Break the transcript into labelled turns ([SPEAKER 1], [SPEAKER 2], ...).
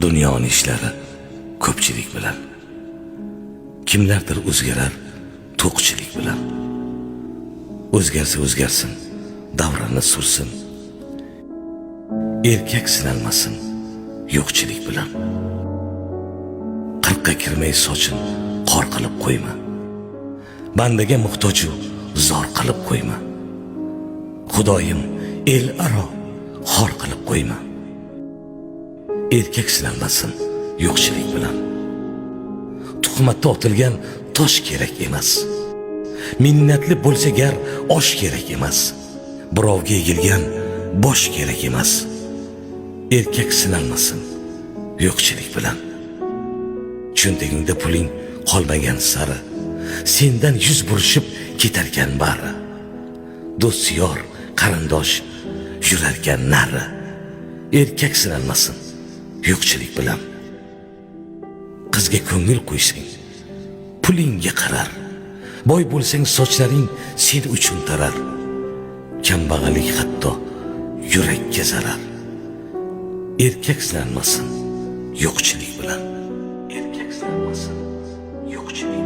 [SPEAKER 1] Dunyoni ishlari ko'pchilik bilan. Kimlardir o'zgarar to'qchilik bilan. O'zgarsa o'zgarsin, davrani sursin. Erkak sinalmasin yo'qchilik bilan. 40ga kirmay sochin qor qilib qo'yma. Bandaga muhtoju zor qilib qo'yma. Xudoyim, el aro xor qilib qo'yma. Erkak sinalmasin yo'qchilik bilan. Tuhmatda otilgan tosh kerak emas. Minnatli bo'lsa gar osh kerak emas. Birovga egilgan bosh kerak emas. Erkak sinalmasin yo'qchilik bilan. Cho'ntagingda puling qolmagan sari sendan yuz burishib ketarkan bari. Do'st yor, qarindosh yurarkan nari. Erkak sinalmasin yo'qchilik bilan. Qizga ko'ngil qo'ysang pulingga qarar. Boy bo'lsang sochlaring sen uchun tarar. Kambag'allik hatto yurakka zarar. Erkak sinalmasin yo'qchilik bilan. Erkak sinalmasin yo'qchilik.